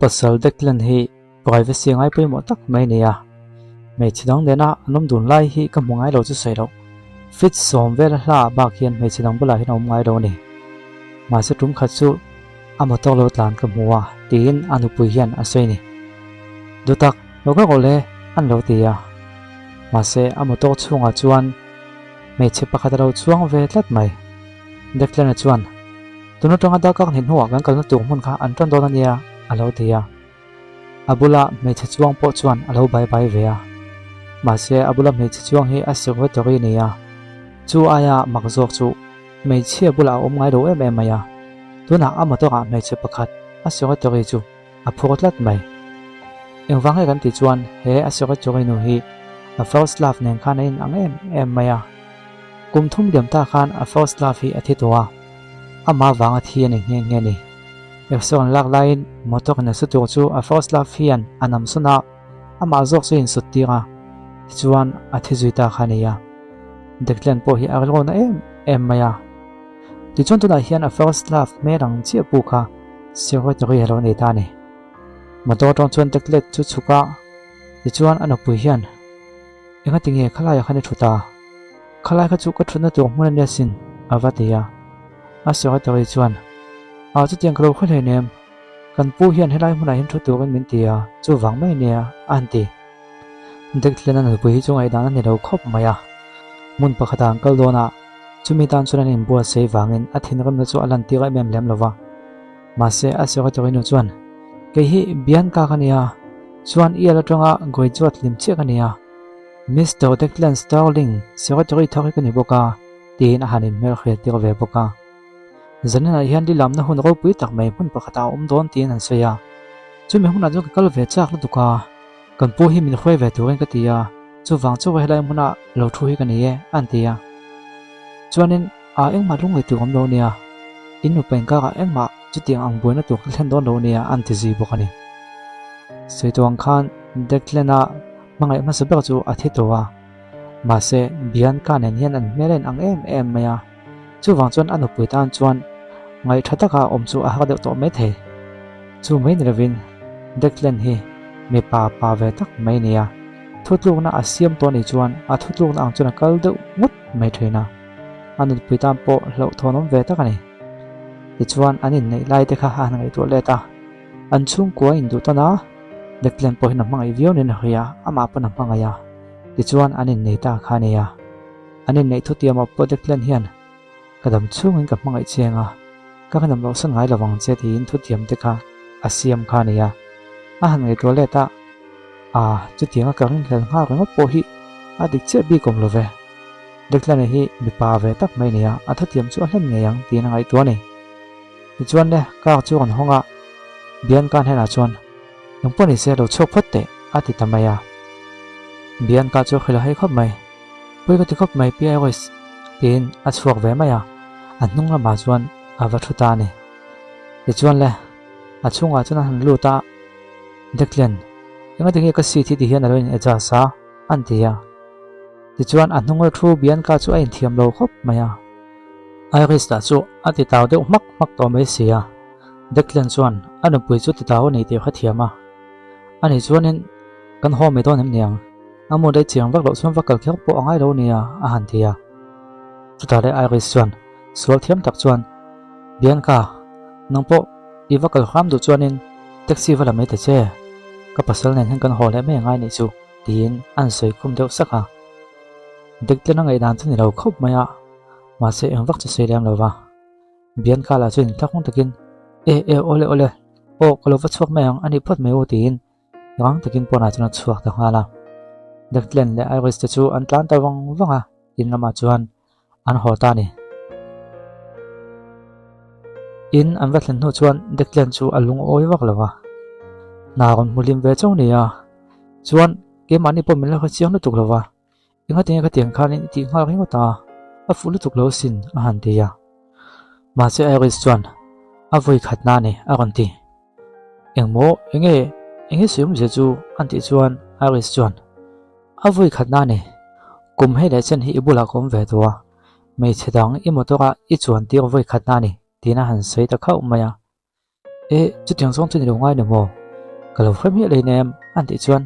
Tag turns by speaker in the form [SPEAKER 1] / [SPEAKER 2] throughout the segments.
[SPEAKER 1] pasal Declan hi privacy ngai pawimawh tak mai a ni a, hmeichhe dang nena an awm dun lai hi ka hmu ngai lo chu sawi loh. Fit sawm vela hla ah bak hian hmeichhe dang bulah hian a awm ngai lo a ni. Mahse tum khat chu a motor lo tlan ka hmu a tiin a nupui hian a sawi a ni. Dutak, lo ka rawh le an lo ti a. Mahse a motor chhungah chuan hmeichhe pakhat a lo chuang ve tlat mai. Declan-a chuan, Tun atanga darkar hnih hnuah kan kalna tur hmun kha an tan dawn a nia, a lo ti a. A bula hmeichhe chuang pawh chuan a lo bai bai ve a. Mahse, a bula hmeichhe chuang hi a secretary a ni a. Chu aia mak zawk chu hmeichhia bulah a awm ngai lo em em mai a. Tunah a motor-ah hmeichhe pakhat a secretary chu a phur tlat mai. Engvang nge kan tih chuan he a secretary nu hi a first love nen khan a inang em em mai a. Kum thum liam ta khan a first love hi a thi tawh a, amah vanga thi a ni nghe nghe a ni. Exer an lak laiin motor in a su tur chu a first love hian a nam sawn a, amah zawk chu a insut tir a, tichuan a thi zui ta kha a ni a. Declan pawh hi a rilru na em em mai a. Tichuan tunah hian a first love hmel ang chiah pawh kha secretary a lo nei ta a ni. Motor atang chuan Declan chu chhuk a, tichuan a nupui hian Engati nge khalaiah khan i thut a? Khalai kha chu ka thutna tur hmun a nia sin, a va ti a. A secretary chuan, A chutiang ka lo khaw hlein em? Kan pu hian helai hmunah hian thu turin min ti a, chuvang mai nia, a han ti. Declan-a nupui hi chu ngaihdan a ni lo khawp mai a. Hmun pakhatah an kal dawn a, chumi tan chuan an inbuatsaih vangin a thinrimna chu a lantir em em lem lo va. Mahse, a secretary nu chuan, Kei hi Bianca ka nia, chuan Yale atanga graduate hlim chiah ka nia. Mister Declan Starling, secretary thar hi ka ni bawk a, tiin a han inhmelhriat tir ve bawk a. Zaninah hian lilamna hun ropui tak mai hmun pakhatah a awm dawn tiin an sawi a. Chumi hunah chuan ka kal ve chak lutuk a, kan pu hi min hruai ve turin ka ti a, chuvang chu helai hmuna lo thu hi ka ni e, a han ti a. Chuanin a engmah lungngaih tur awm lo nia, in nupa inkarah engmah chutiang ang buaina tur ka thlen dawn lo nia, a han ti zui bawk a ni. Sawitu ang khan Declan-a hmangaih hmasa ber chu a thi tawh a, mahse Bianca nen hian an hmel a inang em em mai a. Chuvang chuan a nupui tan chuan ngaih tha taka awm chu a har deuh tawh maithei. Chu mai ni lovin Declan hi mipa pa ve tak mai a ni a, thutlukna a siam tawh anih chuan a thutlukna ang chuan a kal deuh ngawt mai thin a, a nupui tan pawh hlauhthawn awm ve tak a ni. Tichuan an inneih lai te kha a han ngaihtuah let a, an chhungkua a induh tawn a, Declan pawhin a hmangaih viau niin a hria, amah pawn a hmangaih a, tichuan an innei ta kha a ni a. An inneih thutiam ah pawh Declan hian ka dam chhungin ka hmangaih chiang a, ka ka dam loh san ngai lovang che tiin thutiam te kha a siam kha a ni a. A han ngaihtuah let a, Aa, chutianga ka ringhlel nghal ringawt pawh hi a dik chiah bik awm lo ve. Declan-a hi mipa ve tak mai a ni a, a thutiam chu a hlen ngei ang tiin a ngaihtuah a ni. Tichuan le, car chu a rawn hawng a, Bianca hnenah chuan, Engpawh ni se lo chhuak phawt teh, a ti ta mai a. Bianca chu a hrilh a hei khawp mai. Pui ka ti khawp mai Pi Iris tiin a chhuak ve mai a, a hnung lamah chuan a va thu ta a ni. Tichuan le, a chhungah chuan a han lut a, Declan, engati nge ka seat hi ti hian a lo in adjust a? an ti a. Tichuan a hnunga thu Bianca chu a inthiam lo khawp mai a. Iris lah chu a ti tau deuh hmak hmak tawh mai si a, Declan chuan a nupui chu ti tau a nei tih a hrethiam a. Ani chuanin, Kan haw mai dawn em niang? A mu daih chiang vak loh chuan va kal kher pawh a ngai lo nia, a han ti a. Chutah leh Iris chuan sual thiam tak chuan, Bianca, nang pawh i va kal hram duh chuanin taxi va la mai ta che, ka pasal nen hian kan haw leh mai angai nih chu, tiin a han sawi khum deuh sak a. Declan a ngaihdan chu ni lo khawp mai a, mahse eng vak chu sawi lem lo va. Bianca lah chuan inthlakawng takin, E, e, awle, awle, aw, ka lo va chhuak mai ang, a nih phawt mai u, tiin Rang takin pawnah chuan a chhuak ta nghal a. Declan leh Iris te chu an tlan ta vang vang a, in lamah chuan an haw ta a ni. In an va thlen hnu chuan Declan chu a lungawi vak lo va, Hna rawn hmu hlim ve chauh ni a, chuan keimahni pawh min la hre chiang lutuk lo va, Enga tinge khatiang khanin i tih nghal ringawt a, a fuh lutuk lo sin a han ti a. Mahse Iris chuan a vawi khatna a ni a rawn ti. Engmaw enge enge sawi awmzia chu an tih chuan Iris chuan a vawi khatna a ni. Kum hei leh chen hi i bulah ka awm ve tawh a, hmeichhe dang i motor a i chuan tir vawi khatna a ni tiin a han sawi ta khauh mai a. E, chutiang zawng chu ni lo ngai ni maw? Ka lo hre miah lei nem an tih chuan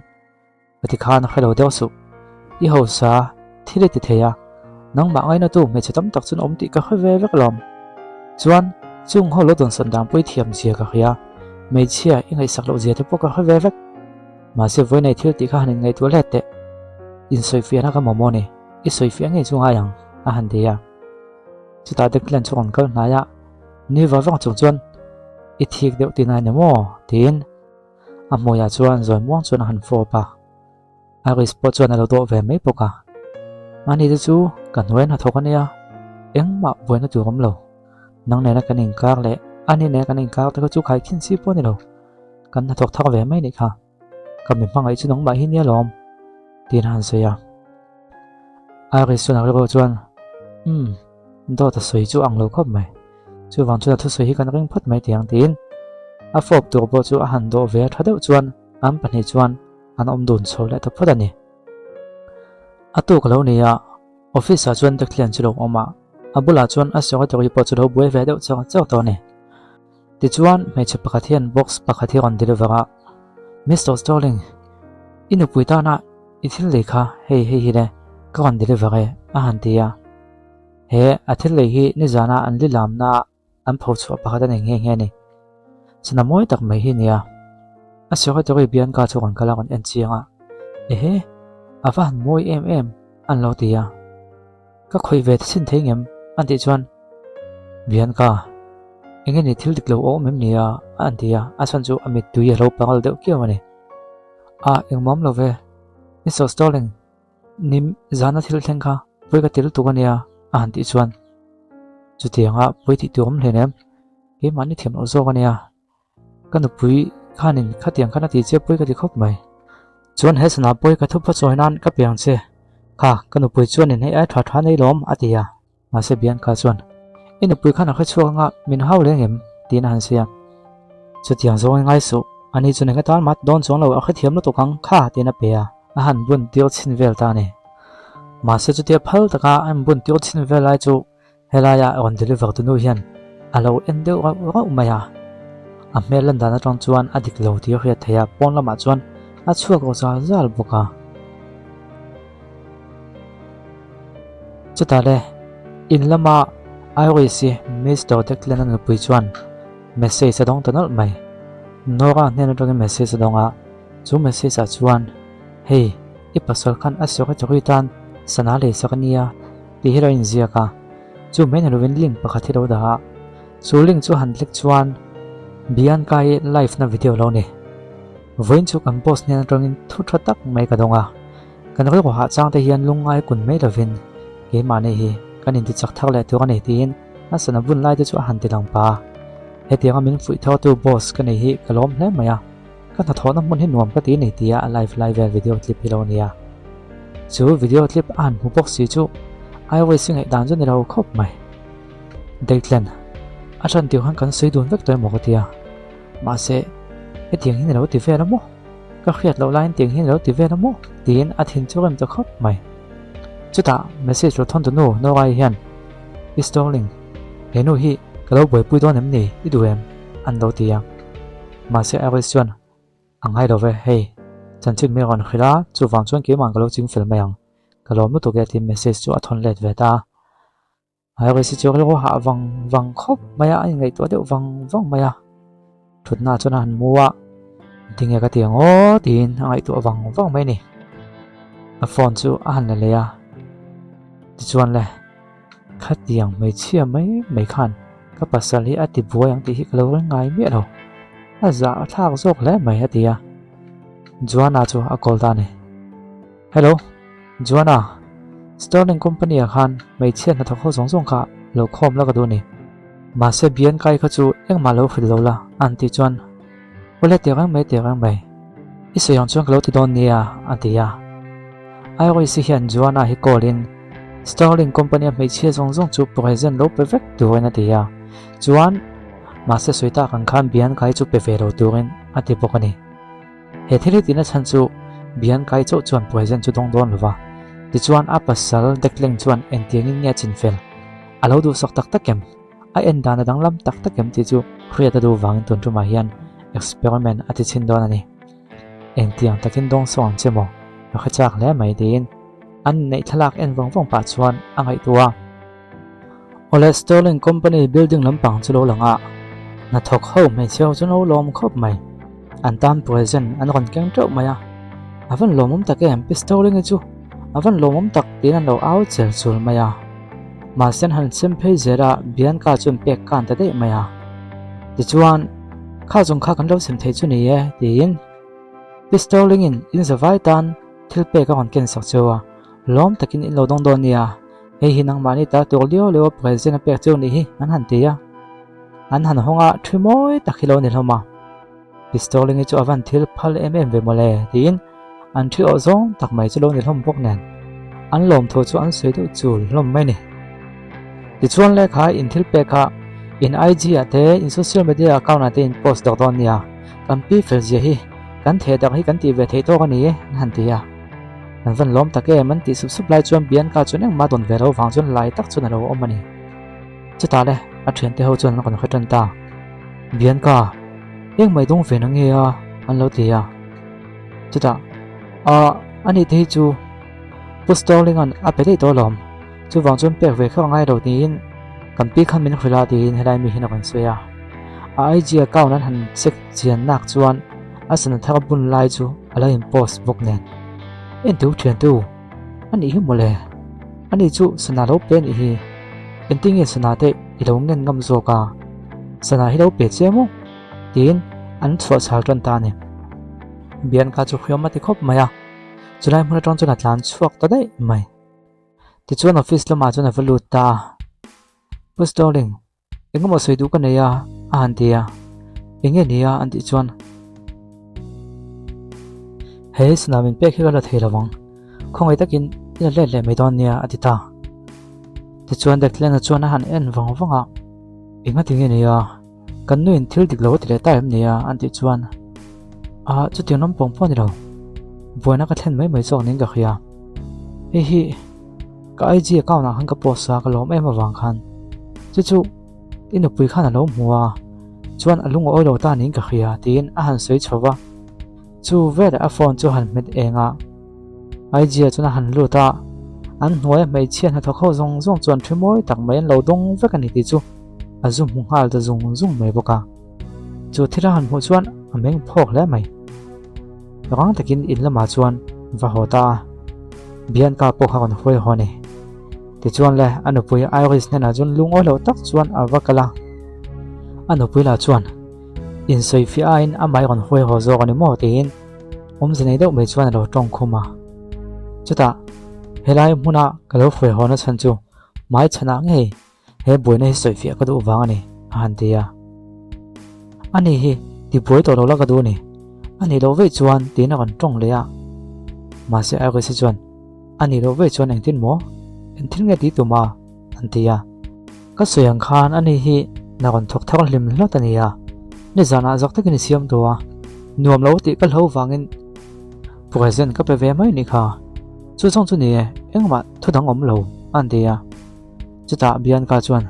[SPEAKER 1] ka ti khan a hre lo deuh suh. I hausa thil i ti thei a, nangmah ngaina tu hmeichhe tam tak chuan awm tih ka hre ve vek alawm. Chuan chung ho lo dawnsawn dan pawh i thiam zia ka hria, hmeichhia i ngaihsak loh zia te pawh ka hre ve vek. Mahse vawiinei thil tih kha han inngaihtuah let teh. Insawifiahna ka mamawh ni, i sawifiah ngei chu ngai ang a han ti a. Chutah Declan chu rawn kal hnai a, Ni va vang chung chuan i thik deuh tih nai ni maw? tiin a hmuiah chuan zawi muang chuan a han fawp a. Iris pawh chuan a lo dawh ve mai bawk a. Mahni te chu ka hnuai hnathawk a nia, engmah buaina tur awm lo. Nang nena kan inkar leh ani nena kan inkar te kha chu khaikhin si pawh a ni lo. Kan hnathawk thar ve mai nih kha. Ka mi hmangaih chu nangmah hi nia lawm, tiin a han sawi a. Iris chuan a rilru chuan, Umm, dawt a sawi chu ang lo khawp mai. Chuvang chuan a thusawi hi kan ring phawt mai tih ang tiin a fawp tur pawh chu a han dawh ve a tha deuh chuan an pahnih chuan an awm dun chho leh ta phawt a ni. A tuk a lo ni a, office ah chuan Declan chu lo awm a, a bulah chuan a secretary pawh chu lo buai ve deuh char char tawh a ni. Tichuan, hmeichhe pakhat hian box pakhat hi a rawn deliver a, Mister Sterling, i nupui tana i thil lei kha hei hei hi le, ka rawn deliver e, a han ti a. He a thil lei hi nizana an li lamna an pho chhuah pakhat a ni nghe nghe a ni. Sana mawi tak mai hi a nia. A secretary Bianca chu rawn kal a rawn en chiang a, Ehe, a va han mawi em em, an lo ti a. Ka khawih ve chhin thei ngem? an tih chuan Bianca, eng nge ni thil dik lo awm em ni a? an ti a, a chhan chu a mittui a lo pangal deuh kiau a ni. A, engmawm lo ve, Mister Sterling, nim zana thil thleng kha pawi ka ti lutuk a nia, a han tih chuan chutianga pawi tih tur awm hleinem, keimahni thiam loh zawk a nia. Ka nupui khanin khatiang khan a ti che pawi ka ti khawp mai. Chuan he sana pawi ka thup chawi nan ka piang che. Kha, ka nupui chuanin hei ai tha tha nei lawm a ti a. Mahse Bianca chuan, I nupui khan a hre chhuak anga min hau leng em? tiin a han sawi a. Chutiang zawngin ngai suh, ani chuan eng atan mah ti dawn chuang lo, a hrethiam lutuk ang kha tiin a pe a. A han bun tir chhin vel ta a ni. Mahse chutia phal taka a inbun tir chhin vel lai chu Helaia rawn deliver tu nu hian a lo en deuh rauh rauh mai a, a hmel lan dan atang chuan a dik lo tih a hriat theih a, pawn lamah chuan a chhuak ro zal zal bawk a. Chutah le, in lama Iris hi Mister Declan-a nupui chuan message a dawng ta nawlh mai. Nora hnen atangin message a dawng a, chu message ah chuan, Hei, i pasal khan a secretary tan sana leisak a nia, tih hi lo inziak a, chu mai ni lovin link pakhat hi lo dah a, chu link chu han click chuan Bianca hi live na video lo ni. Vawiin chu kan boss hnen atangin thu tha tak mai ka dawng a, kan rilru hah chang te hian lungngai kun mai lovin keimahni hi kan inti chak thar leh tur a ni tiin a sana bun lai te chu a han ti lang pa a, hetianga min fuih thartu boss ka nei hi ka lawm hle mai a. Ka hnathawhna hmun hi nuam ka ti ni tia a live lai vel video clip hi lo nia. Chu video clip a han hmu bawk si chu iOS i ngaihdan chu ni lo khawp mai. Declan, a ṭhan tir khan kan sawi dun vek tawh emaw ka tia. Mahse, hetiang hi ni lo ti vel a maw? Ka hriat loh laiin tiang hi ni lo ti vel a maw? Tiin a thin chu rem ta khawp mai. Chutah message lo thawn tu nu Nora-i hian, I Sterling, he nu hi ka lo buaipui dawn em ni? I duh em? An lo ti a. Mahse Iris chuan, A ngai lo ve, hei, chanchin mi rawn hrilh a, chuvang chuan keimah ka lo ching fel mai ang, ka lawm lutuk e tiin message chu a thawn let ve ta a. Iris hi chu rilru hah vang vang khawp mai a, a inngaihtuah deuh vang vang mai a. Thutna chuan a han mu a, Tinge ka ti ang aw tiin a ngaihtuah vang vang mai a ni. A phone chu a han la leh a, tichuan le, Khatiang hmeichhia mai mai khan ka pasal hi a ti buai ang tih hi ka lo ring ngai miah lo. A zah a thlak zawk hle mai a ti a. Joanna chu a call ta a ni. Hello, Joanna, Sterling company ah khan hmeichhia hnathawk ho zawng zawng kha lo khawm la ka duh a ni. Mahse Bianca-i kha chu engmah lo hrilh lo la an tih chuan Awle teh reng mai teh reng mai, i sawi ang chuan ka lo ti dawn nia a ti a. Iris-i hian Joanna hi call in Sterling company a hmeichhia zawng zawng chu present lo pe vek turin a ti a, chuan mahse sawi tak ang khan Bianca hi chu pe ve lo turin a ti bawk a ni. He thil hi tihna chhan chu Bianca hi chauh chuan present chu dawng dawn lo va, tichuan a pasal Declan chuan engtiangin nge a chinfel a lo duhsak tak tak em? A en dan a danglam tak tak em tih chu hriat a duh vangin tun tumah hian experiment a ti chhin dawn a ni. Engtiang takin dawng sawn ang che maw? Ka hre chak hle mai tiin an inneih thlalak en vawng vawng pah chuan a ngaihtuah a. Awle Sterling Company building lampang chu lo lang a, hnathawk ho hmeichhe ho chu an lo lawm khawp mai. An tan present an rawn keng teuh mai a, a van lawmawm tak em Pi Sterling-i chu a van lawmawm tak tiin an lo au chel chul mai a. Mahse an han sem phei zel a, Bianca chuan pek kan ta daih mai a. Tichuan, kha zawng kha kan lo sem thei chu ni e tiin Pi Sterling-in in zavai tan thil pek a rawn ken sak cheu a, lawm takin in lo dawng dawn nia. Hei hi nangmahni ta tur liau liau a present a pek cheu nih hi an han ti a. An han hawng a, thi mawi tak hi lo ni hlawm a. Pistoling hi chu a van thil phal em em ve mawle tiin an thi awh zawng tak mai chu lo ni hlawm bawk nen an lawmthu chu an sawi deuh chul hlawm mai ni. Tichuan lehkha in thil pek kha in IG ah te in social media account ah te in post dawk dawn nia, kan pi fel zia hi kan theh dak hi kan tih ve theih tawk a ni e an han ti a. An van lawm tak em an tih sup sup lai chuan Bianca chuan engmah dawn ve lo vang chuan lai tak chuan a lo awm a ni. Chutah le a thiante ho chuan an rawn hre tan ta. Bianca, eng mai dawng ve na nge a? an lo ti a. Chutah, Ah, ani te hi chu Pu Sterling-a'n a pe daih tawh alawm. Chuvang chuan pek ve kha a ngai lo tiin kan pi khan min hrilh a tiin helai mi hian a rawn sawi a. A IG account an han check chian nak chuan a sana thar bun lai chu a lo in post bawk nen. Entu thiantu, a nih hi mawle. Ani chu sana lo pe anih hi. Engtin nge sana te i lo ngen ngam zawk a? Sana hi lo pe che maw? Tiin an chhuah chhal tan ta a ni. Bianca chu hriam a ti khawp mai a, chulai hmun atang chuan a tlan chhuak ta daih mai. Tichuan office lamah chuan a va lut ta a, Pu Sterling, engemaw sawi duh ka nei a, a han ti a. Enge ni a? an tih chuan, He sana min pek hi ka la thei lo ang, khawngaih takin i la let leh mai dawn nia, a ti ta. Tichuan Declan-a chuan a han en vang vang a, Engati nge ni a? Kan nuin thil dik lo a ti leh ta em ni a? an tih chuan, Ah, chutiang lam pawng pawh a ni lo. Buaina ka thlen mai mai zawk niin ka hria. Hei hi ka IG account ah khan ka post a, ka lawm em avang khan. Chu chu i nupui khan a lo hmu a, chuan a lungawi lo ta niin ka hria tiin a han sawi chho va. Chu veleh a phone chu han hmet eng a, IG ah chuan a han lut a, an hnuaia hmeichhia hnathawk ho zawng zawng chuan thi mawi tak mai an lo dawng vek a ni tih chu a zu hmu nghal ta zung zung mai bawk a. Chu thil a han hmuh chuan a meng phawk hle mai. Rang takin in lamah chuan va haw ta a, Bianca pawh kha rawn hruai haw a ni. Tichuan le a nupui Iris hnenah chuan lungawi loh tak chuan a va kal a, a nupui lah chuan insawifiah aiin amah i rawn hruai haw zawk a ni maw tiin awmze nei deuh mai chuan a lo tawng khum a. Chutah helai hmuna ka lo hruai haw na chhan chu hmai chhanah ngei he buaina hi sawifiah ka duh vang a ni a han ti a. Ani hi tibuai tawh lo la ka duh a ni. A nih loh veih chuan tiin a rawn tawng leh a. Mahse Iris-i chuan A nih loh veih chuan engtin maw? Engthil nge ti tum a? an ti a. Ka sawi ang khan ani hi na rawn thawk thar hlim hlawt a ni a, nizanah zawk takin i siam duh a, nuam lo tih ka hlo vangin present ka pe ve mai nih kha. Chu zawng chu ni e, engmah thu dang awm lo, an ti a. Chutah Bianca chuan,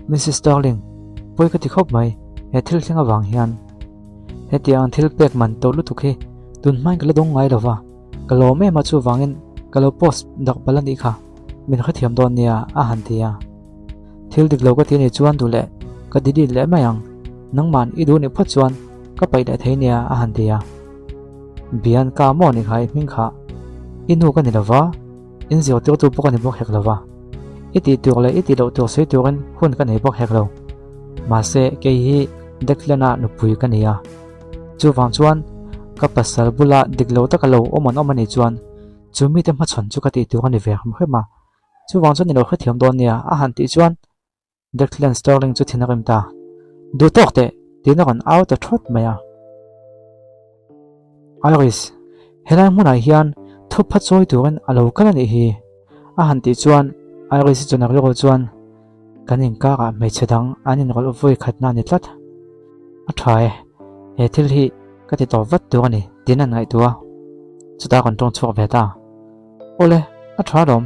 [SPEAKER 1] Missus Darling, pawi ka ti khawp mai, he thil thleng avang hian. Hetiang thil pek man tawh lutuk hi tun hmain ka la dawng ngai lo va. Ka lawm em a chuvangin ka lo post dak bal a nih kha, min hrethiam dawn nia a han ti a. Thil dik lo ka ti a nih chuan duh leh ka delete leh mai ang, nangman i duh nih phawt chuan ka paih leh thei nia a han ti a. Bianca maw nih kha i hming kha, i nu ka ni lo va, in zirtirtu pawh ka ni bawk hek lo va, i tih tur leh i tih loh tur sawi turin hun ka nei bawk hek lo. Mahse kei hi Declan-a nupui ka ni a. Chuvang chuan ka pasal bula dik lo taka lo awm an awm a nih chuan chu mite hmachhawn chu ka tih tur a ni ve hrim hrim a. Chuvang chuan i lo hrethiam dawn nia a han tih chuan Declan Sterling chu thin a rim ta. Duh tawk teh tiin a rawn au ta thawt mai a. Iris, helai hmunah hian thupha chawi turin a lo kal a nih hi a han tih chuan Iris-i chuan a rilru chuan Kan inkarah hmeichhe dang an inrawlh vawi khatna a ni tlat. A tha e, he thil hi ka ti tawp vat tur a ni tiin an ngaihtuah a, chutah kan tawng chhuak ve ta. Awle, a tha alawm.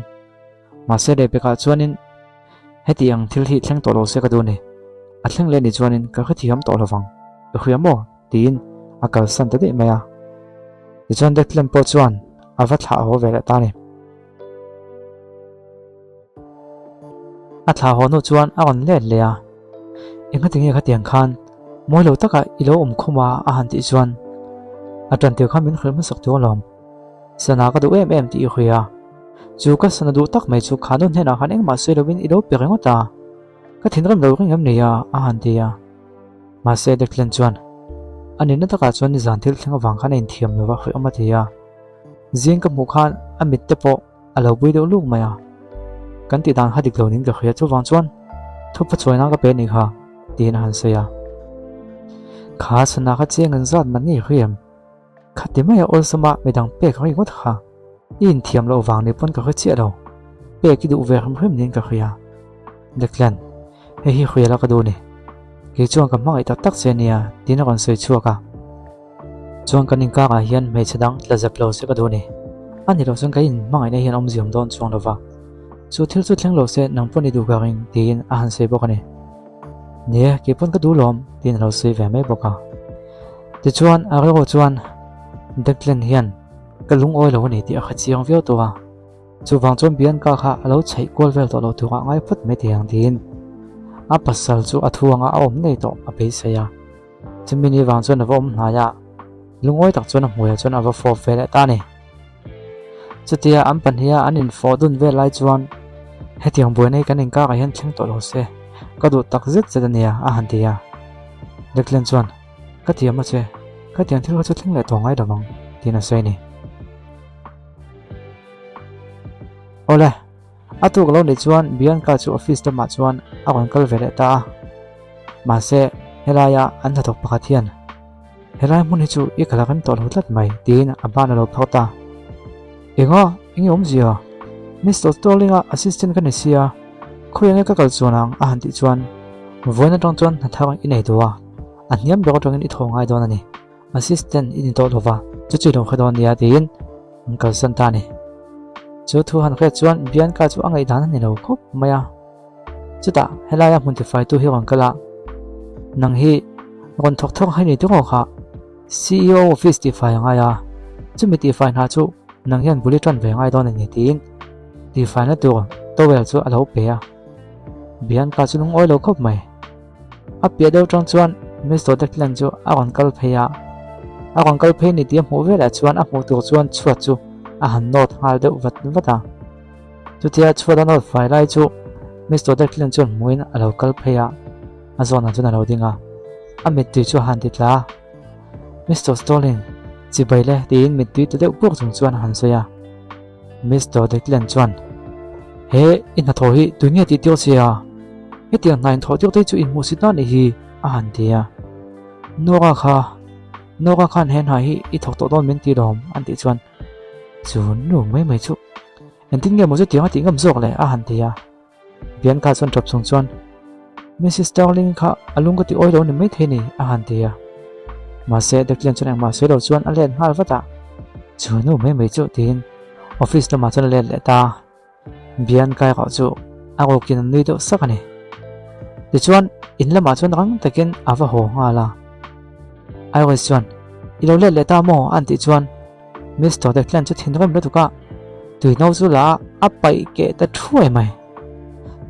[SPEAKER 1] Mahse lehpekah chuanin heti ang thil hi thleng tawh lo se ka duh a ni. A thleng leh ni chuanin ka hrethiam tawh lovang, i hria maw? tiin a kalsan ta daih mai a. Tichuan Declan pawh chuan a va thlah haw ve leh ta a ni. A thlah haw hnu chuan a rawn let leh a, Engati nge khatiang khan mawi lo taka i lo awm khum a a han tih chuan a ṭan tir khan min hrilh hmasak tur alawm. Sana ka duh em em tih i hria a, chu ka sana duh tak mai chu kha nu hnenah khan engmah sawi lovin i lo pe ringawt a, ka thinrim lo ring em ni a a han ti a. Mahse Declan chuan a nihna takah chuan nizan thil thleng avang khan a inthiam lo va hrilh awm a ti a, zing ka hmuh khan a mit te pawh a lo bui deuh luk mai a, kan tih dan kha dik lo niin ka hria chuvang chuan thupa chuaina ka pe anih kha tiin a han sawi a. Kha sana kha chiang an zat man ngei hriam, khati maia awlsama midang pek ringawt kha i inthiam loh vang ni pawn ka hre chiah lo, pek i duh ve hrim hrim niin ka hria. Declan, hei hi hria la ka duh ni, kei chuan ka hmangaih tak tak che ania tiin a rawn sawi chhuak a. Chuan kan inkakah hian hmeichhe dang tla zep lo se ka duh a ni. A ni loh chuan ka inhmangaihna hian awmziam dawn chuang lo va. Chu thil chu thleng lo se nang pawn i duh ka ring tiin a han sawi bawk a ni. Ni e, kei pawn ka duh lawm tiin a lo sawi ve mai bawk a. Tichuan a rilru chuan Declan hian ka lungawi lo a ni tih a hre chiang viau tawh a. Chuvang chuan Bianca kha a lo chheih kual vel tawh lo turah ngai phawt mai thei ang tiin a pasal chu a thu anga a awm ngei tawh a beisei a. Chumi ni vang chuan a va awm hnai a, lungawi tak chuan a hmuiah chuan a va fawp ve leh ta a ni. Chutia an pahniha an infawh dun vel lai chuan hetiang buaina hi kan inkakah hian thleng tawh lo se, ka duh tak zet zet a nia a han ti a. Declan chuan, Ka tiam a che, khatiang thil kha chu thleng leh tawh ngai lo vang, tiin a sawi a ni. Awle, a tuk lo nih chuan Bianca chu office lamah chuan a rawn kal ve leh ta a. Mahse, helaia an hnathawk pakhat hian, Helai hmun hi chu i kal a rem tawh lo tlat mai, tiin a ban a lo phawk ta. Enga, enge awmzia? Mister Sterling-a assistant ka ni sia, khawi enge ka kal chuan ang? a han tih chuan, Vawiin atang chuan hnathar i nei duh a, a hniam ber atangin i thaw ngai dawn a ni. Assistant i ni tawh lo va, chu chu i lo hre dawn nia tiin an kalsan ta a ni. Chu thu han hriat chuan Bianca chu a ngaihdan a ni lo khawp mai a. Chutah helaia hmun tifaitu hi rawn kal a, Nang hi rawn thawk thawk hai ni tiraw kha? CEO office tifai a ngai a, chumi tifai hna chu nang hian bul i tan ve ngai dawn a ni tiin tifaina tur towel chu a lo pe a. Bianca chu lungawi lo khawp mai. A piah deuh tang chuan Mister Declan chu a rawn kal phei a, a rawn kal phei ni tih a hmuh velah chuan a hmuh tur chuan chhuat chu a han nawt nghal deuh vat vat a. Chutia chhuat a nawt fai lai chu Mister Declan chuan hmuhin a lo kal phei a, a zawnah chuan a lo ding a, a mittui chu a han ti tla a. Mister Sterling, chibai le tiin mittui ta deuh buk chung chuan a han sawi a. Mister Declan chuan, He i hnathawh hi tui nge tih tir che a? Hetiang hna inthawh tir te chu inhmuhsit na nih hi, a han ti a. Nora kha, Nora khan he hna hi i thawk tawh dawn min ti lawm, an tih chuan, Chu nu mai mai chu engtin nge maw chutiang a tih ngam zawk le, a han ti a. Bianca chuan tawp chung chuan, Mrs Darling kha a lung ka ti awi lo ni maithei ni, a han ti a. Mahse, Declan chuan engmah sawi lo chuan a let nghal vat a, Chu nu mai mai chu, tiin office lamah chuan a let leh ta a. Bianca erawh chu a rukin a nui deuh sak a ni. Tichuan, in lamah chuan rang takin a va haw nghal a. Iris chuan, I lo let leh ta maw? a han tih chuan Mister Declan chu thinrim lutuk a, tui no chu la a, a paih keh ta thuai mai.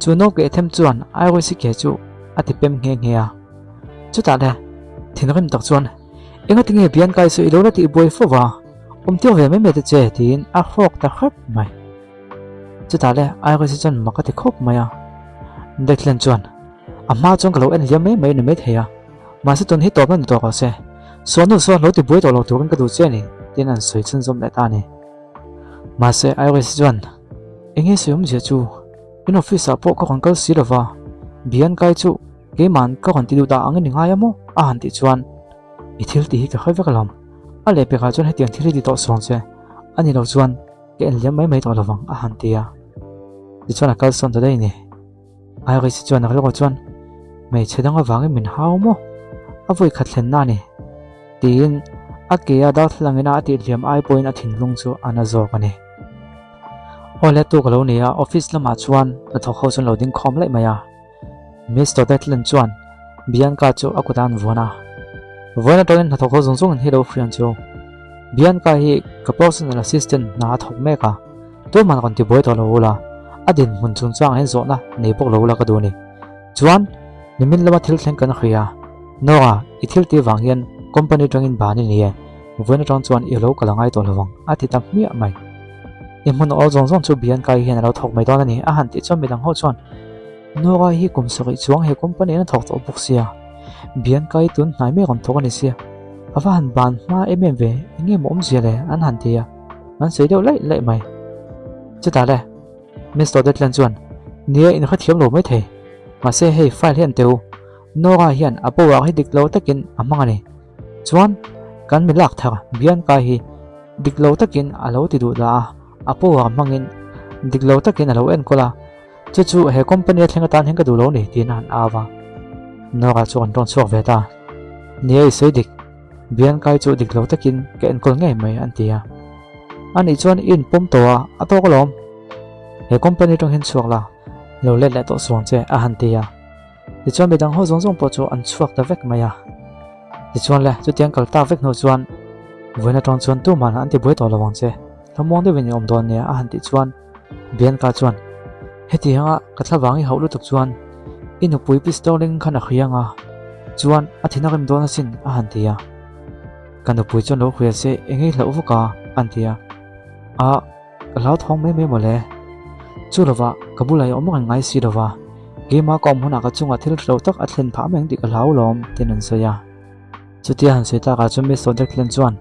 [SPEAKER 1] Chu no keh them chuan Iris-i ke chu a ti pem nghe nghe a. Chutah le, thinrim tak chuan, Engati nge Bianca-i chu i lo la tih buai fo va, awm tir ve mai mai ta che, tiin a hrawk ta hrep mai. Chutah le, Iris-i chuan mak a ti khawp mai a. Declan chuan, A hma chuan ka lo en liam mai mai a ni maithei a, mahse tun hi tawpna ni tawh rawh se. Suannu chuan lo ti buai tawh lo turin ka duh che a ni, tiin an sawi chhunzawm leh ta a ni. Mahse Iris chuan, Enge sawi awmzia chu? In office ah pawh ka rawn kal si lo va, Bianca-i chu keima'n ka rawn ti duh dah ang i ni ngai a maw? a han tih chuan, I thil tih hi ka hre vek alawm. A lehpekah chuan hetiang thil hi ti tawh suang che a ni lo chuan ka en liam mai mai tawh lo vang, a han ti a. Tichuan a kalsawn ta daih a ni. Iris chuan a rilru chuan, Hmeichhe dang avangin min hau maw? A vawi khat thlenna a ni. Tiin a ke a darthlalang ina a tihhliam ai pawhin a thinlung chu a na zawk a ni. Awle tu ka lo ni a, office lamah chuan hnathawk ho chuan lo ding khawm laih mai a. Mister Declan chuan Bianca chu a kutah an vuan a. Vawiin atangin hnathawk ho zawng zawngin hi lo hrian chu. Bianca hi ka personal assistant hna a thawk mek a, tuman rawn ti buai tawh lo ula, a dinhmun chungchangah hian zawhna nei bawk lo ula ka duh a ni. Chuan, nimin lama thil thleng kan hria. Nora, i thil tih vang hian company atangin ban i ni e, vawiin atang chuan i lo kal a ngai tawh lo vang, a ti ta hmiah mai. I hmun awl zawng zawng chu Bianca hi hian a lo thawk mai dawn a ni, a han tih chuan midang ho chuan, Nora hi kum sarih chuang he company in a thawk tawh bawk sia, Bianca hi tun hnai mek rawn thawk a ni sia, a va han ban hma em em ve, eng nge maw awmzia le? an han ti a, an sawi deuh laih laih mai. Chutah le, Mister Declan chuan, Nia in hrethiam lo maithei, mahse hei file hi an teu, Nora hian a power hi dik lo takin a hmang a ni. Chuan, kan mi lak thar Bianca hi dik lo takin a lo ti duh dah a, a power hmangin dik lo takin a lo enkawl a, Chu chu he company a thleng atan hian ka duh lo ni tiin a han au a. Nora chu an rawn chhuak ve ta. Nia i sawi dik, Bianca-i chu dik lo takin ka enkawl ngei mai an ti a. Anih chuan i inpawm tawh a, a tawk alawm. He company atang hian chhuak la, lo let leh tawh suang che a han ti a. Tichuan midang ho zawng zawng pawh chu an chhuak ta vek mai a. Tichuan le, chutiang kal tak vek hnu chuan vawiin atang chuan tuman an ti buai tawh lo ang che, hlamuang deuhin i awm dawn nia a han tih chuan Bianca chuan, Heti anga ka thlavang i hauh lutuk chuan i nupui pistol-in khan a hriang a, chuan a thin a rem dawn asin a han ti a. Ka nupui chuan lo hria se eng ei hlauh vawk a an ti a. A, ka hlauthawng mai mai mawle. Chu lovah ka bulah i awm reng ngai si lova, keimah ka awm hunah ka chungah thil hre lo tak a thlen phah mai ang tih ka hlau lawm tiin an sawi a. Chutia han sawi takah chuan Mister Declan chuan,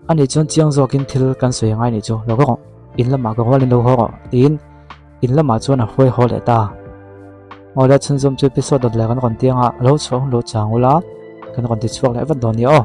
[SPEAKER 1] Ani chuan chiang zawkin thil kan sawi angai nih chu, lo rawh, in lamah ka rualin lo haw rawh, tiin in lamah chuan a hruai haw leh ta. Awle chhunzawm chu episode dawt leh kan rawn tiang a, a lo chhuah hun lo chang ula, kan rawn ti chhuak leh vat dawn nia aw.